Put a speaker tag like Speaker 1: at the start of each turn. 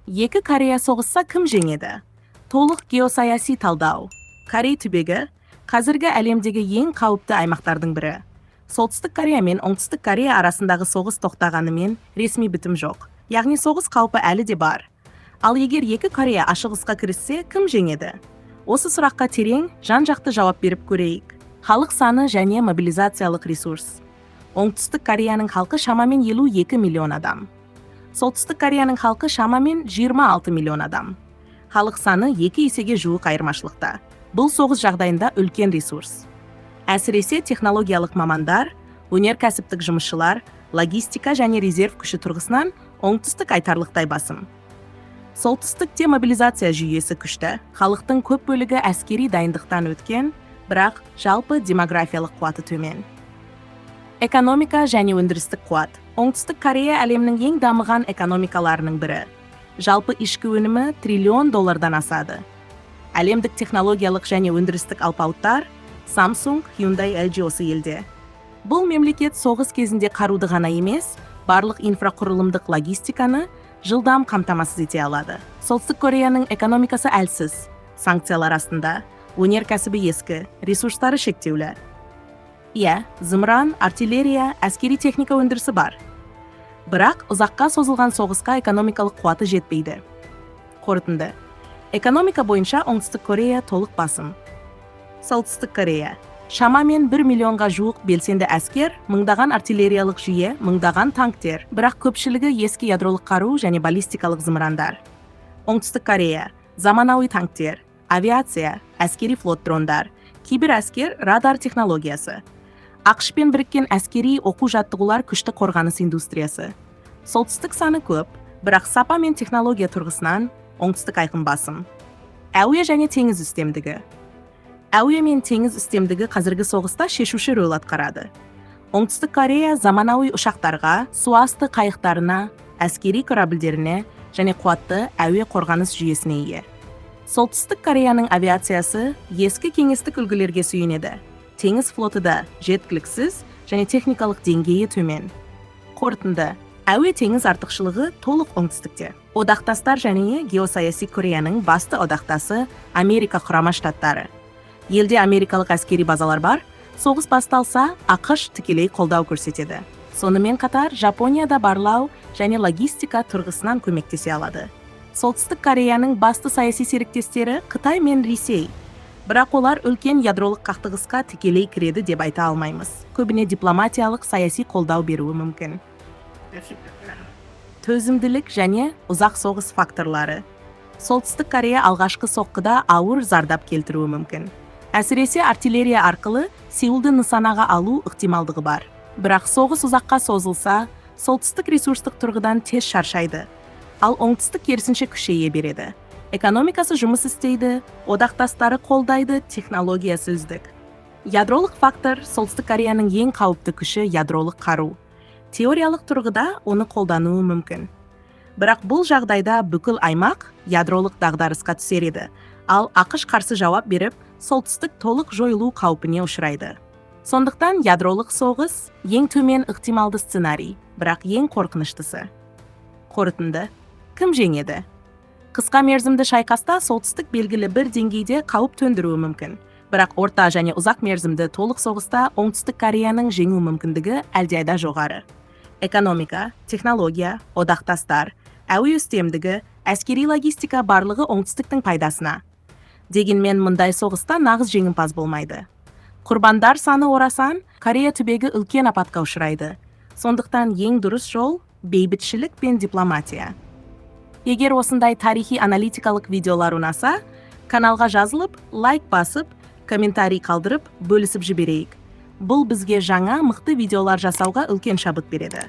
Speaker 1: Екі Корея соғысса, кім жеңеді? Толық геосаяси талдау. Корей түбегі – қазіргі әлемдегі ең қауіпті аймақтардың бірі. Солтүстік Корея мен Оңтүстік Корея арасындағы соғыс тоқтағанымен, ресми бітім жоқ, яғни соғыс қаупі әлі де бар. Ал егер екі Корея ашық ұрысқа кіріссе, кім жеңеді? Осы сұраққа терең, жан жақты жауап беріп көрейік. Халық саны және мобилизациялық ресурс. Оңтүстік Кореяның халқы шамамен 52 миллион адам. Солтүстік Кореяның халқы шамамен 26 миллион адам. Халық саны 2 есеге жуық айырмашылықта. Бұл соғыс жағдайында үлкен ресурс. Әсіресе технологиялық мамандар, өнеркәсіптік жұмысшылар, логистика және резерв күші тұрғысынан оңтүстік айтарлықтай басым. Солтүстікте мобилизация жүйесі күшті, халықтың көп бөлігі әскери дайындықтан өткен, бірақ жалпы демографиялық қуаты төмен. Экономика және өндірістік қуат. Оңтүстік Корея – әлемнің ең дамыған экономикаларының бірі. Жалпы ішкі өнімі триллион доллардан асады. Әлемдік технологиялық және өндірістік алпауыттар – Samsung, Hyundai, LG осы елде. Бұл мемлекет соғыс кезінде қаруды ғана емес, барлық инфрақұрылымдық логистиканы жылдам қамтамасыз ете алады. Солтүстік Кореяның экономикасы әлсіз, санкциялар астында, өнеркәсібі ескі, ресурстары шектеулі. Иә, зымыран, артиллерия, әскери техника өндірісі бар. Бірақ ұзаққа созылған соғысқа экономикалық қуаты жетпейді. Қорытынды. Экономика бойынша Оңтүстік Корея толық басым. Солтүстік Корея. Шамамен 1 миллионға жуық белсенді әскер, мыңдаған артиллериялық жүйе, мыңдаған танктер, бірақ көпшілігі ескі ядролық қару және баллистикалық зымырандар. Оңтүстік Корея. Заманауи танктер, авиация, әскери флот, дрондар, киберәскер, радар технологиясы. АҚШ-пен біріккен әскери оқу жаттығулар, күшті қорғаныс индустриясы. Солтүстік саны көп, бірақ сапа мен технология тұрғысынан оңтүстік айқын басым. Әуе және теңіз үстемдігі. Әуе мен теңіз үстемдігі қазіргі соғыста шешуші рөл атқарады. Оңтүстік Корея заманауи ұшақтарға, суасты қайықтарына, әскери корабльдеріне және қуатты әуе қорғаныс жүйесіне ие. Солтүстік Кореяның авиациясы ескі кеңестік үлгілерге сүйенеді. Теңіз флоты да жеткіліксіз және техникалық деңгейі төмен. Қорытынды. Әуе теңіз артықшылығы толық оңтүстікте. Одақтастар және геосаяси. Кореяның басты одақтасы – Америка Құрама Штаттары. Елде америкалық әскери базалар бар. Соғыс басталса, АҚШ тікелей қолдау көрсетеді. Сонымен қатар Жапония да барлау және логистика тұрғысынан көмектесе алады. Солтүстік Кореяның басты саяси серіктестері – Қытай мен Ресей. Бірақ олар үлкен ядролық қақтығысқа тікелей кіреді деп айта алмаймыз. Көбіне дипломатиялық, саяси қолдау беруі мүмкін. Төзімділік және ұзақ соғыс факторлары. Солтүстік Корея алғашқы соққыда ауыр зардап келтіруі мүмкін. Әсіресе артиллерия арқылы Сеулді нысанаға алу ықтималдығы бар. Бірақ соғыс ұзаққа созылса, солтүстік ресурстық тұрғыдан тез шаршайды. Ал оңтүстік керісінше күшейе береді. Экономикасы жұмыс істейді, одақтастары қолдайды, технологиясы үздік. Ядролық фактор. Солтүстік Кореяның ең қауіпті күші – ядролық қару. Теориялық тұрғыда оны қолдануы мүмкін. Бірақ бұл жағдайда бүкіл аймақ ядролық дағдарысқа түсер еді. Ал АҚШ қарсы жауап беріп, солтүстік толық жойылу қаупіне ұшырайды. Сондықтан ядролық соғыс – ең төмен ықтималды сценарий, бірақ ең қорқыныштысы. Қорытынды. Кім жеңеді? Қысқа мерзімді шайқаста солтүстік белгілі бір деңгейде қауіп төндіруі мүмкін. Бірақ орта және ұзақ мерзімді толық соғыста Оңтүстік Кореяның жеңу мүмкіндігі әлдеқайда жоғары. Экономика, технология, одақтастар, әуе үстемдігі, әскери логистика – барлығы оңтүстіктің пайдасына. Дегенмен мұндай соғыста нағыз жеңімпаз болмайды. Құрбандар саны орасан, Корея түбегі үлкен апатқа ұшырайды. Сондықтан ең дұрыс жол – бейбітшілік пен дипломатия. Егер осындай тарихи аналитикалық видеолар ұнаса, каналға жазылып, лайк басып, комментарий қалдырып, бөлісіп жіберейік. Бұл бізге жаңа мықты видеолар жасауға үлкен шабыт береді.